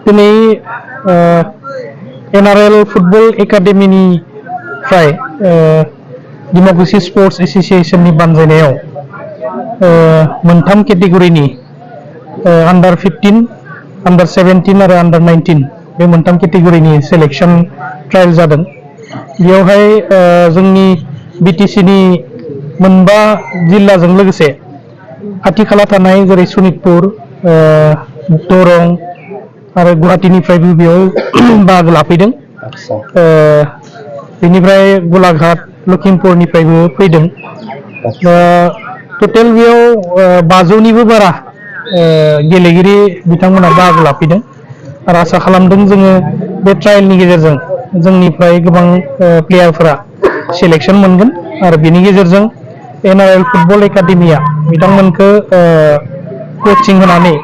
दिनै NRL football एकाडेमिनिफ्राय डेमोक्रेसि sports एसोसिएशननि बानजायनायाव मोनथाम केटेगरिनि under 15, under 17 आरो अंडर 19 बे मोनथाम केटेगरिनि सेलेक्शन ट्रायल जादों। बेयावहाय जोंनि BTCनि मोनबा जिल्लाजों लोगोसे खाथि खाला थानाय जेरै सनितपुर, दरं आरो गुवाहाटीनिफ्रायबो बेयाव बाहागो लाफैदों। बेनिफ्राय गलाघाट, लखिमपुरनिफ्रायबो फैदों। टोटेल बेयाव 500निबो बारा गेलेगिरि बिथांमोना बाहागो लाफैदों आरो आसा खालामदों जोङो बे ट्रायलनि गेजेरजों जोंनिफ्राय गोबां प्लेयारफोरा सेलेक्शन मोनगोन आरो बेनि गेजेरजों NRL फुटबल एकाडेमिया बिथांमोनखौ कोचिं होनानै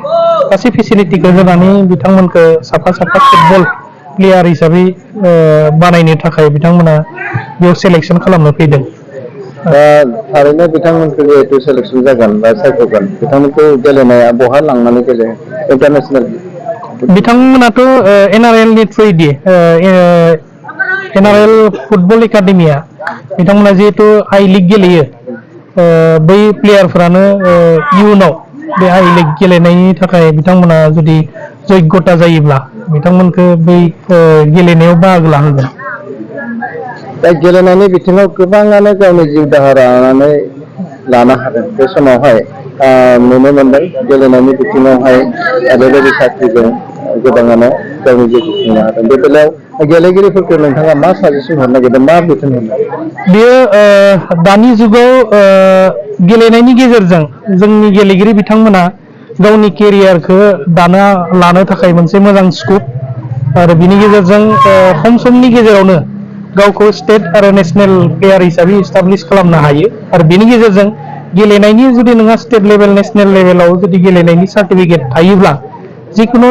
गासै फेसिलिटिखौ होनानै बिथांमोनखौ साफा फुटबल प्लेयार हिसाबै बानायनो थाखाय बिथांमोना बेयाव सेलेक्शन खालामनो फैदों। थारैनो बिथांमोनखौ जिहेतु सेलेक्शन जागोन बा सायख'गोन, बिथांमोनखौ गेलेनाया बहा लांनानै गेले इन्टारनेसनेल बिथांमोनाथ' NRLनि थ्रुयैदि NRL फुटबल एकाडेमिया बिथांमोना जिहेतु आई लीग गेलेयो, बै प्लेयारफोरानो इयुनाव बे आई लीग गेलेनायनि थाखाय बिथांमोना जुदि जग्यता जायोब्ला बिथांमोनखौ बै गेलेनायाव बाहागो लाहोगोन। दा गेलेनायनि बिथिङाव गोबाङानो गावनि जिउ दाहा लानो हादों। बे समावहाय नुनो मोनदों गेलेनायनि बिथिङावहाय बेबायदि साख्रिजों गोबाङानो गावनि जिउखौ खुंनो हादों। बे बेलायाव गेलेगिरिफोरखौ नोंथाङा मा साजेसन होनो नागिरदों, मा बिथोन होनो नागिरदों? बेयो दानि जुगाव गेलेनायनि गेजेरजों जोंनि गेलेगिरि बिथांमोना गावनि केरियारखौ दाना लानो थाखाय मोनसे मोजां स्कप आरो बिनि गेजेरजों खम समनि गेजेरावनो गावखौ स्टेट आरो नेशनेल प्लेयार हिसाबै इस्टाब्लिश खालामनो हायो आरो बिनि गेजेरजों गेलेनायनि जुदि नोंहा स्टेट लेभेल नेशनेल लेभेलाव जुदि गेलेनायनि सार्टिफिकेट थायोब्ला जिखुनु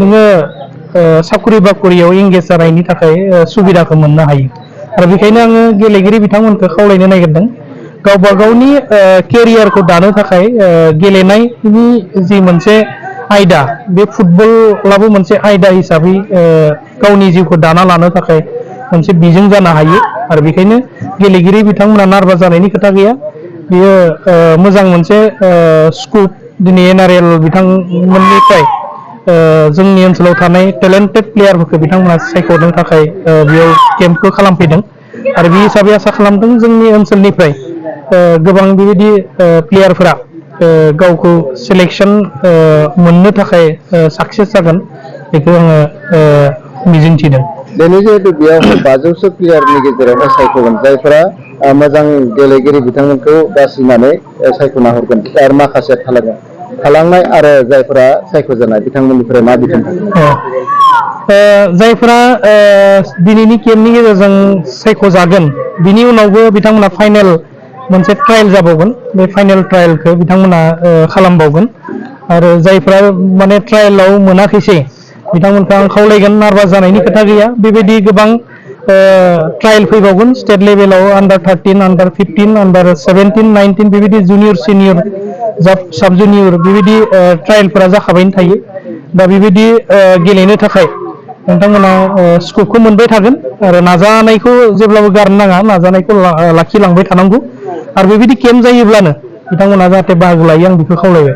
नोङो साखरि बाखरियाव एंगेज जानायनि थाखाय सुबिदाखौ मोननो हायो आरो बेखायनो आङो गेलेगिरि बिथांमोनखौ खावलायनो नागिरदों गावबा गावनि केरियारखौ दानो थाखाय गेलेनायनि जि मोनसे आयदा, बे फुटबलाबो मोनसे आयदा हिसाबै गावनि जिउखौ दाना लानो थाखाय मोनसे बिजों जानो हायो आरो बेखायनो गेलेगिरि बिथांमोना नार्भास जानायनि खोथा गैया। बेयो मोजां मोनसे स्कप दिनै NRL बिथांमोननिफ्राय जोंनि ओनसोलाव थानाय टेलेन्टेड प्लेयारफोरखौ बिथांमोना सायख'नो थाखाय बेयाव केम्पखौ खालामफैदों आरो बे हिसाबै आसा खालामदों जोंनि ओनसोलनिफ्राय गोबां बेबायदि प्लेयारफोरा गावखौ सेलेक्शन मोननो थाखाय साक्सेस जागोन, बेखौ आङो मिजिंथिदों। बेनि जिहेतु बेयावहाय 500सो प्लेयारनि गेजेरावहाय सायख'गोन, जायफोरा मोजां गेलेगिरि बिथांमोनखौ बासिनानै सायख'ना हरगोन आरो माखासे थालांनाय आरो जायफोरा सायख'जानाय बिथांमोननिफ्राय मा बिथोन होगोन? जायफोरा दिनैनि केम्पनि गेजेरजों सायख'जागोन बिनि उनावबो बिथांमोना फाइनेल मोनसे ट्रायल जाबावगोन। बे फाइनेल ट्रायलखौ बिथांमोना खालामबावगोन आरो जायफोरा माने ट्रायलाव मोनाखैसै बिथांमोनखौ आं खावलायगोन नार्भास जानायनि खोथा गैया। बेबायदि गोबां ट्रायल फैबावगोन स्टेट लेभेलाव अंडर 13, अंडर 15, अंडर 17, 19 बेबायदि जुनियर सिनियर साब जुनियर बेबायदि ट्रायलफोरा जाखाबायनो थायो। दा बेबायदि गेलेनो थाखाय नोंथांमोना स्कपखौ मोनबाय थागोन आरो नाजानायखौ जेब्लाबो गारनो नाङा, नाजानायखौ लाखिलांबाय थानांगौ आरो बेबायदि केम्प जायोब्लानो बिथांमोना जाहाथे बाहागो लायो, आं बेखौ खावलायबाय।